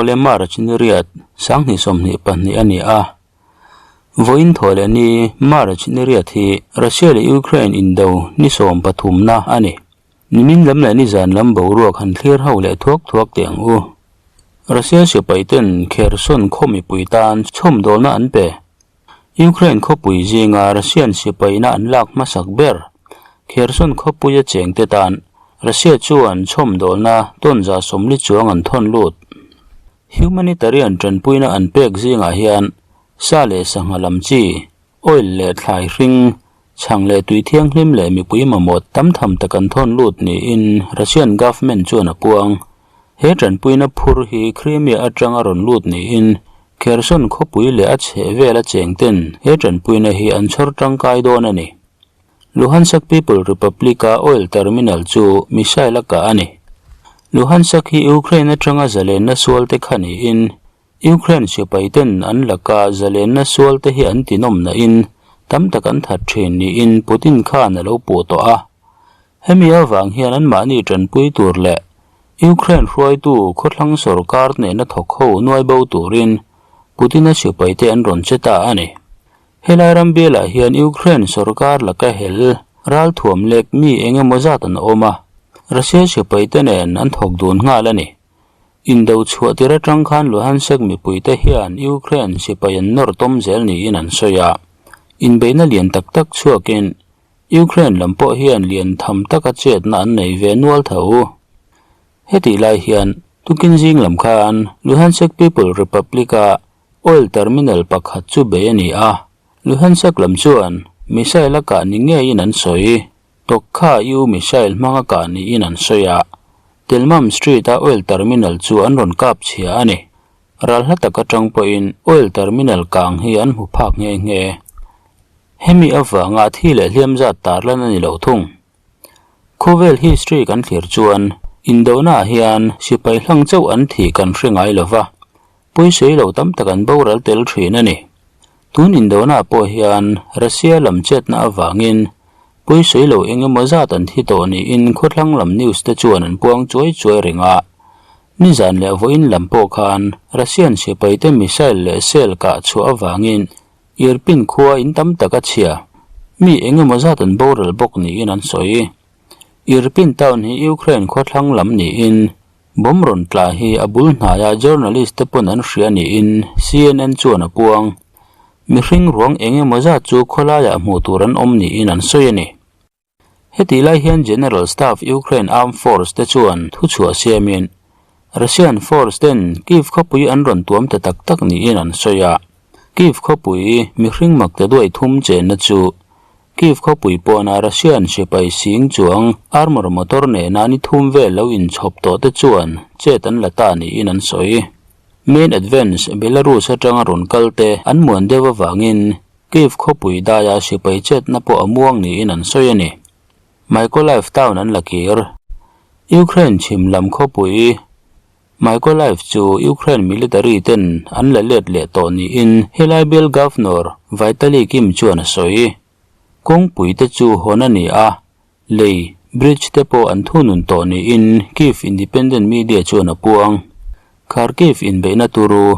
Awle March ni riat sanghnih 22 a ni a. Vawiin thaw leh ni March ni riat hi Russia leh Ukraine indo ni sawm pathumna a ni. Nimin lam leh nizan lam boruak han thlir ho leh thuak thuak teh ang u. Russia sipai ten Kherson khaw mipui tan chhawmdawlna an pe. Ukraine khawpui zinga Russian sipaina an lak hmasak ber Kherson khawpuia chengte tan Russia chuan chhawmdawlna tawnza sawmli chuang an thawn lut. Humanitarian tanpuina an pek zingah hian sa leh sangha lam chi, oil leh thlai hring, chhang leh tui thianghlim leh mipui mamawh tam tham tak an thawn lut niin Russian government chuan a puang. He tanpuina phur hi Crimea atanga rawn lut niin Kherson khawpui leh a chhehvela cheng ten he tanpuina hi an chhawr tangkai dawn a ni. Luhansk People Republic-a oil terminal chu missile a kah a ni. Luhansk hi Ukraine atanga zalenna sualte kha niin Ukraine sipaiten an laka zalenna sualte hi an tinawm nain tam tak an that thin niin Putin khan a lo puh tawh a. Hemi avang hian anmahni tanpui tur leh Ukraine hruaitu khawthlang sorkar nena thawk ho nuai bo turin Putin-a sipaite an rawn che ta a ni. Helai ram bialah hian Ukraine sorkar laka hel ralthuam lek mi eng emaw zat an awm a, Russia sipaite nen an thawk dun nghal a ni. Indo chhuah tir atang khan Luhansk mipuite hian Ukraine sipai an nawr tawm zel niin an sawi a, inbeihna lian tak tak chhuakin Ukraine lam pawh hian lian tham taka chetna an nei ve nual tho. Hetih lai hian tukin zing lam khan Luhansk People Republic-a Oil terminal pakhat chu bei a ni a, Luhansk lam chuan missile a kah ni ngeiin an sawi. Tokha U missile hmanga kah niin an sawi a, Telmam Street-a oil terminal chu an rawn kap chhia a ni. Ral hla tak atang pawhin oil terminal kang hi an hmu phak nghe nghe. Hemi avanga thi leh hliam zat tarlan a ni lo thung. Khawvel history kan thlir chuan indona ah hian sipai hlang chauh an thih kan hre ngai lo va, pawisawi lo tam tak an boral tel thin a ni. Tun indona ah pawh hian Russia lam chetna avangin pawisawi lo eng emaw zat an thi tawh niin khawthlang lam news te chuan an puang chuai chuai reng a. Nizan leh vawiin lam pawh khan Russian sipaite missile leh shell kah chhuah avangin Irpin khua in tam tak a chhia. Mi eng emaw zat an boral bawk niin an sawi. Irpin town hi Ukraine khawthlang lam niin bomb rawn tla hi a bul hnaia journalist te pawn an hria niin CNN chuan a puang. Mihring ruang eng emaw zat chu khawlaiah hmuh tur an awm niin an sawi a ni. Hetih lai hian General Staff Ukraine Armed Force te chuan thuchhuah siamin Russian force ten Kyiv khawpui an rawn tuam ta tak tak niin an sawi a. Kyiv khawpui mihring mak ta duai thum chenna chu Kyiv khawpui pawna Russian sipai sing chuang armour motor nena ni thum vel lo inchhawp tawh te chuan chet an la ta niin an sawi. Main Advance Belarus atanga rawn kal te an muan deuh avangin Kyiv khawpui daia sipai chetna pawh a muang niin an sawi a ni. Mykolaiv town an la kir. Ukraine chhim lam khawpui Mykolaiv chu Ukraine military ten an la let leh tawh niin helai bial Governor Vitali Kim chuan a sawi. Kawngpui te chu hawn a ni a, lei, bridge, te pawh an thunun tawh niin Kyiv Independent Media chuan a puang. Kharkiv inbeihna turu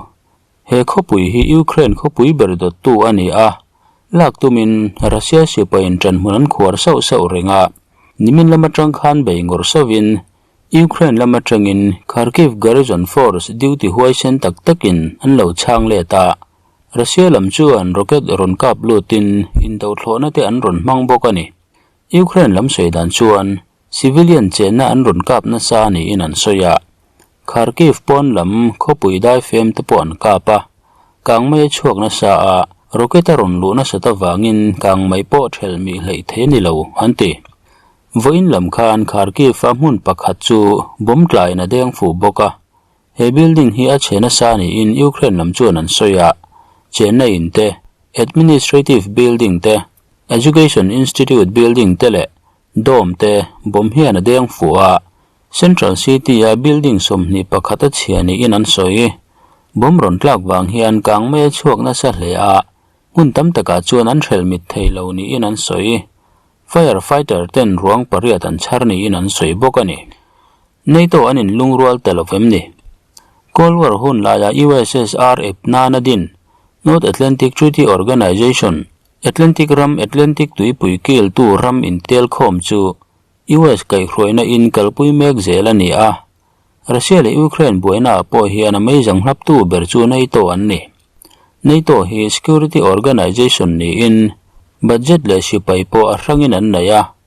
He khawpui hi Ukraine khawpui ber dawttu a ni a, lak tumin Russia sipain ṭanhmun an khuar sauh sauh reng a, nimin lam aṭang khan bei ngawrh sauhin Ukraine lam aṭangin Kharkiv Garrison Force duty huaisen tak takin an lo chhang let a, Russia lam chuan rocket rawn kap lutin indothlawhna te an rawn hmang bawk a ni. Ukraine lam sawi dan chuan Civilian chenna an rawn kap nasa niin an sawi a, Kharkiv pawn lam khawpui daifem te pawh an kap a, kangmei a chhuak nasa a, rocket a rawn luh nasat avangin kangmei pawh thelh mih hleih thei a ni lo, an ti. Vawiin lam khan Kharkiv-a hmun pakhat chu bomb tlaiin a deng fuh bawk a, he building hi a chhe nasa niin Ukraine lam chuan an sawi a, chenna in te, administrative building te, education institute building te leh Dome te bawm hian a deng fuh a, Central City-a building 21 a chhia niin an sawi. Bawm rawn tlak vang hian kang mai a chhuak nasa hle a, hmun tam takah chuan an hrelh mit thei lo niin an sawi. Fire fighter ten ruang pariat an chhar niin an sawi bawk a ni. NATO an inlungrual ta lo vem ni? Cold War hun laia USSR ep nana din North Atlantic Treaty Organization, Atlantic ram Atlantic tuipui kiltu ram intelkhawm chu US kaihhruaina in kalpui mek zel a ni a. Russia leh Ukraine buainaah pawh hian a meizang hlaptu ber chu NATO an ni. NATO hi security organization niin budget leh sipai pawh a hrangin an nei a.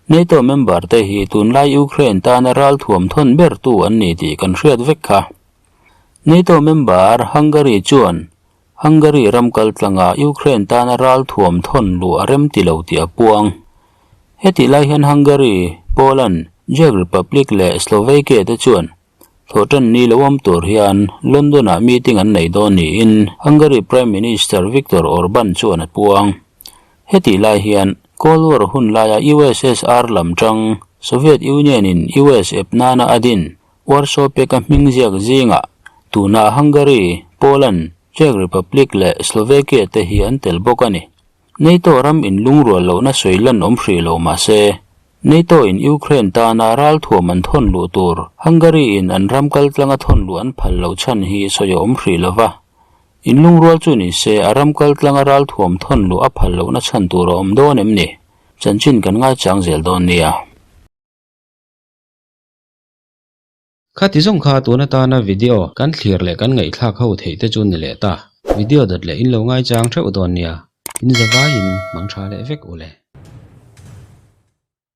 NATO member te hi tunlai Ukraine tana ralthuam thawn bertu an ni tih kan hriat vek kha. NATO member Hungary chuan Hungary ram kaltlanga Ukraine tana ralthuam thawn luh a rem ti lo tih a puang. Hetih lai hian Hungary, Poland, Czech Republic leh Slovakia te chuan thawhtan ni lo awm tur hian London-ah meeting an nei dawn niin Hungary Prime Minister Viktor Orban chuan a puang. Hetih lai hian Cold War hun laia USSR lam tang Soviet Union-in US ep nana a din Warsaw Pact-a hming ziak zingah tunah Hungary, Poland, Czech Republic leh Slovakia te hi an tel bawk a ni. NATO ram inlungrual lohna sawi lan awm hrih lo mah se, NATO in Ukraine tana ralthuam an thawn luh tur Hungary in an ram kaltlanga thawn luh an phal loh chhan hi sawi a awm hrih lo va. Inlungrual chu ni se a ram kaltlanga ralthuam thawn luh a phal lohna chhan tur a awm dawn em ni? Chanchin kan ngaichang zel dawn nia. Khati zawng kha tun atana video kan thlir leh kan ngaihthlak ho theih te chu ni leh ta. Video dawt leh in lo ngaichang theuh dawn nia. In zavaiin mang tha leh vek u le.